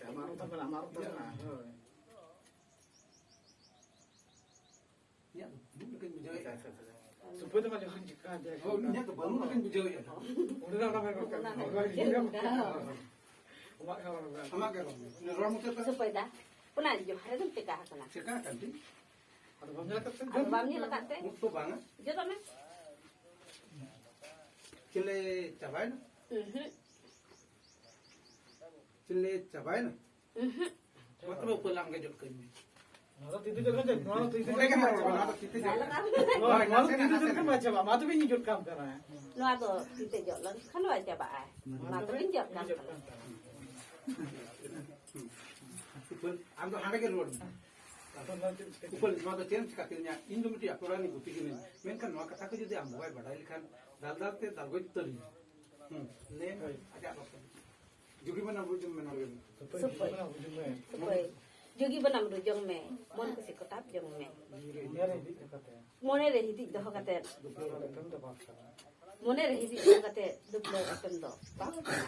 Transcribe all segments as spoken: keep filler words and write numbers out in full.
ᱟᱢᱟᱜ ᱨᱚᱲ ᱛᱟᱢ ᱢᱮᱱᱟᱜᱼᱟ, ᱟᱢᱟᱜ ᱨᱚᱲ ᱛᱟᱢ ᱢᱮᱱᱟᱜᱼᱟ᱾ ᱦᱳᱭ᱾ ᱤᱧᱟᱹᱜ ᱫᱚ ᱵᱟᱹᱱᱩᱜ ᱞᱮᱠᱟᱧ ᱵᱩᱡᱷᱟᱹᱣᱮᱫᱼᱟ᱾ ᱟᱪᱪᱷᱟ, ᱟᱪᱪᱷᱟ, ᱟᱪᱪᱷᱟ᱾ ᱥᱩᱯᱟᱹᱭ ᱫᱚ ᱵᱟᱝ ᱡᱚᱦᱟᱨ ᱪᱤᱠᱟᱹ ᱦᱟᱸᱜ ᱦᱳᱭ, ᱤᱧᱟᱹᱜ ᱫᱚ ᱵᱟᱹᱱᱩᱜ ᱞᱮᱠᱟᱧ ᱵᱩᱡᱷᱟᱹᱣᱮᱫᱼᱟ᱾ ᱩᱱᱤ ᱫᱚ ᱚᱱᱟ ᱢᱮᱱ ᱜᱚᱫ ᱠᱟᱜ ᱢᱮ᱾ ᱚᱱᱟ ᱢᱮᱱ ᱜᱚᱫ ᱠᱟᱜ ᱢᱮ᱾ ᱟᱢᱟᱜ ᱜᱮ ᱨᱚᱲ ᱢᱮ᱾ ᱟᱢᱟᱜ ᱜᱮ ᱨᱚᱲ ᱢᱮ᱾ ᱨᱚᱲ ᱢᱩᱪᱟᱹᱫ ᱠᱟᱜ ᱥᱩᱯᱟᱹᱭ ᱫᱟ, ᱚᱱᱟ ᱡᱚᱦᱟᱨ ᱨᱮᱫᱚᱢ ᱪᱮᱠᱟ ᱟᱠᱟᱱᱟ? ᱪᱮᱠᱟ ᱟᱠᱟᱱ ᱛᱤᱧ? ᱟᱫᱚ ᱵᱟᱢ ᱧᱮᱞ ᱟᱠᱟᱫ ᱛᱮ? ᱟᱫᱚ ᱵᱟᱢ ᱧᱮᱞ ᱟᱠᱟᱫ ᱛᱮ? ᱩᱵ ᱠᱚ ᱵᱟᱝᱟ? ᱡᱚᱛᱚ ᱢᱮ᱾ ᱪᱮᱞᱮ ᱪᱟᱵᱟᱭᱮᱱᱟ? ᱩᱦᱩᱸ᱾ ᱪᱮᱞᱮ ᱪᱟᱵᱟᱭᱮᱱᱟ? ᱩᱦᱩᱸ᱾ ᱢᱟ ᱛᱚᱵᱮ ᱩᱯᱟᱹᱞ ᱟᱢ ᱜᱮ ᱡᱚᱫ ᱠᱟᱹᱧ ᱢᱮ᱾ ᱱᱚᱣᱟ ᱫᱚ ᱛᱤ ᱛᱮ ᱡᱚᱫ ᱠᱟᱱ ᱪᱮᱫ? ᱱᱚᱣᱟ ᱫᱚ ᱛᱤ ᱛᱮ ᱡᱚᱫ ᱠᱟᱱ ᱪᱮᱫ? ᱱᱚᱣᱟ ᱫᱚ ᱛᱤ ᱛᱮ ᱡᱚᱫ ᱠᱟᱱ ᱪᱮᱫ? ᱢᱟ ᱛᱚᱵᱮ ᱤᱧ ᱡᱚᱫ ᱠᱟᱢ ᱠᱟᱱᱟ᱾ ᱱᱚᱣᱟ ᱫᱚ ᱛᱤ ᱛᱮ ᱡᱚᱫ ᱞᱮᱱᱠᱷᱟᱱ ᱵᱟᱭ ᱪᱟᱵᱟᱜᱼᱟ᱾ ᱢᱟ ᱛᱚᱵᱮ ᱤᱧ ᱡᱚᱫ ᱠᱟᱢ ᱠᱟᱱᱟ᱾ ᱩᱯᱟᱹᱞ, ᱟᱢ ᱫᱚ ᱦᱟᱸᱰᱮ ᱜᱮ ᱨᱩᱣᱟᱹᱲ ᱢᱮ᱾ ᱟᱫᱚ ᱱᱚᱣᱟ ᱪᱮᱫ ᱮᱢ ᱪᱤᱠᱟᱹ ᱩᱯᱟᱹᱞ, ᱱᱚᱣᱟ ᱫᱚ ᱪᱮᱫ ᱮᱢ ᱪᱤᱠᱟᱹ ᱠᱤᱫᱤᱧᱟ? ᱤᱧ ᱫᱚ ᱢᱤᱫᱴᱤᱡ ᱟᱛᱳ ᱨᱮᱱ ᱜᱩᱛᱤ ᱠᱟᱹᱱᱟᱹᱧ᱾ ᱢᱮᱱᱠᱷᱟᱱ ᱱᱚᱣᱟ ᱠᱟᱛᱷᱟ ᱠᱚ ᱡᱩᱫᱤ ᱟᱢ ᱵᱟᱵᱟᱭ ᱵᱟᱰᱟᱭ ᱞᱮᱠᱷᱟᱱ ᱫᱟᱞ ᱫᱟᱞ ᱛᱮ ᱫᱟᱞ ᱜᱚᱡ ᱩᱛᱟᱹᱨ ᱢᱮᱭᱟ᱾ ᱦᱩᱸ, ᱞᱟᱹᱭ ᱢᱮ, ᱦᱳᱭ᱾ ᱟᱡᱟᱜ ᱨᱚᱲ ᱛᱮ᱾ ᱡᱩᱜᱤ ᱵᱟᱱᱟᱢ ᱨᱩ ᱡᱚᱝ ᱢᱮ, ᱱᱚᱰᱮ ᱜᱮ᱾ ᱥᱩᱯᱟᱹᱭ᱾ ᱥᱩᱯᱟᱹᱭ᱾ ᱡᱩᱜᱤ ᱵᱟᱱᱟᱢ ᱨᱩ ᱡᱚᱝ ᱢᱮ, ᱢᱚᱱ ᱠᱩᱥᱤ ᱠᱚ ᱛᱟᱵ ᱡᱚᱝ ᱢᱮ᱾ ᱢᱚᱱᱮ ᱨᱮ ᱦᱤᱫᱤᱡ ᱫᱚᱦᱚ ᱠᱟᱛᱮ᱾ ᱢᱚᱱᱮ ᱨᱮ ᱦᱤᱫᱤᱡ ᱫᱚᱦᱚ ᱠᱟᱛᱮ᱾ ᱫᱩᱠ ᱨᱮ ᱮᱯᱮᱢ ᱫᱚ ᱵᱟᱝ ᱠᱟᱱᱟ᱾ ᱢᱚᱱᱮ ᱨᱮ ᱦᱤᱫᱤᱡ ᱫᱚᱦᱚ ᱠᱟᱛᱮ ᱫᱩᱠ ᱨᱮ ᱮᱯᱮᱢ ᱫᱚ ᱵᱟᱝ ᱠᱟᱱᱟ᱾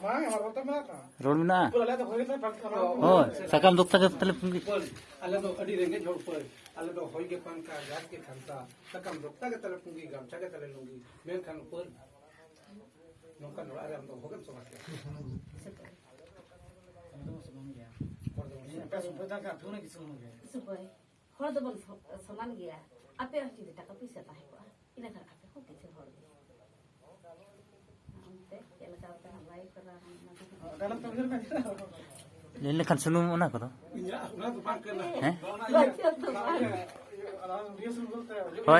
ᱵᱟᱝ, ᱟᱢᱟᱜ ᱨᱚᱲ ᱛᱚ ᱢᱮᱱᱟᱜ ᱛᱟᱢᱟ᱾ ᱨᱚᱲ ᱢᱮᱱᱟᱜᱼᱟ? ᱩᱯᱟᱹᱞ, ᱟᱞᱮ ᱫᱚ ᱦᱚᱭ ᱜᱮᱛᱟᱭ ᱯᱟᱞᱴᱟᱣ ᱠᱟᱱᱟ᱾ ᱦᱳᱭ, ᱥᱟᱠᱟᱢ ᱫᱚᱠᱛᱟ ᱠᱟᱛᱮ ᱛᱟᱞᱮ ᱯᱩᱸᱜᱤ᱾ ᱩᱯᱟᱹᱞ, ᱟᱞᱮ ᱫᱚ ᱟᱹᱰᱤ ᱨᱮᱸᱜᱮᱡ ᱦᱚᱲ ᱩᱯᱟᱹᱞ᱾ ᱟᱞᱮ ᱫᱚ ᱦᱚᱭ ᱜᱮ ᱯᱟᱝᱠᱟ, ᱜᱷᱟᱥ ᱜᱮ ᱠᱷᱟᱱᱛᱟ, ᱥᱟᱠᱟᱢ ᱫᱚᱠᱛᱟ ᱜᱮ ᱛᱟᱞᱮ ᱯᱩᱸᱜᱤ, ᱜᱟᱢᱪᱷᱟ ᱜᱮ ᱛᱟᱞᱮ ᱞᱩᱸᱜᱤ᱾ ᱢᱮᱱᱠᱷᱟᱱ ᱩᱯᱟᱹᱞ, ᱱᱚᱝᱠᱟᱱ ᱚᱲᱟᱜ ᱨᱮ ᱟᱢ ᱫᱚ ᱚᱦᱚᱜᱮᱢ ᱥᱚᱵᱷᱟ ᱠᱮᱭᱟ᱾ ᱥᱩᱯᱟᱹᱭ᱾ ᱦᱚᱲ ᱫᱚᱵᱚᱱ ᱥᱚᱢᱟᱱ ᱜᱮᱭᱟ᱾ ᱥᱩᱯᱟᱹᱭ᱾ ᱦᱚᱲ ᱫᱚᱵᱚᱱ ᱥᱚ-, ᱥᱚᱢᱟᱱ ᱜᱮᱭᱟ᱾ ᱟᱯᱮᱭᱟᱜ ᱦᱚᱸ ᱡᱩᱫᱤ ᱴᱟᱠᱟ ᱯᱩᱭᱥᱟᱹ ᱛᱟᱦᱮᱸ ᱠᱚᱜᱼᱟ, ᱤᱱᱟᱹ ᱠᱷᱟᱱ ᱟᱯᱮ ᱦᱚᱸ ᱠᱤᱪᱷᱩ ᱦᱚᱲ ᱜᱮ᱾ ᱚᱱᱛᱮ ᱪᱮᱫ ᱞᱮᱠᱟ ᱯᱮ ᱦᱟᱸᱜ ᱵᱟᱭ ᱠᱚᱨᱟᱣᱟ, ᱚᱱᱟ ᱫᱚ ᱦᱟᱸᱜ᱾ ᱞᱟᱹᱭ ᱞᱮᱠᱷᱟᱱ ᱥᱩᱱᱩᱢ ᱚᱱᱟ ᱠᱚᱫᱚ? ᱤᱧᱟᱹᱜ ᱚᱱᱟ ᱫᱚ ᱵᱟᱝ ᱠᱟᱱᱟ᱾ ᱦᱮᱸ? ᱵᱟᱪᱚ ᱫᱚ ᱵᱟᱝ᱾ ᱦᱳᱭ᱾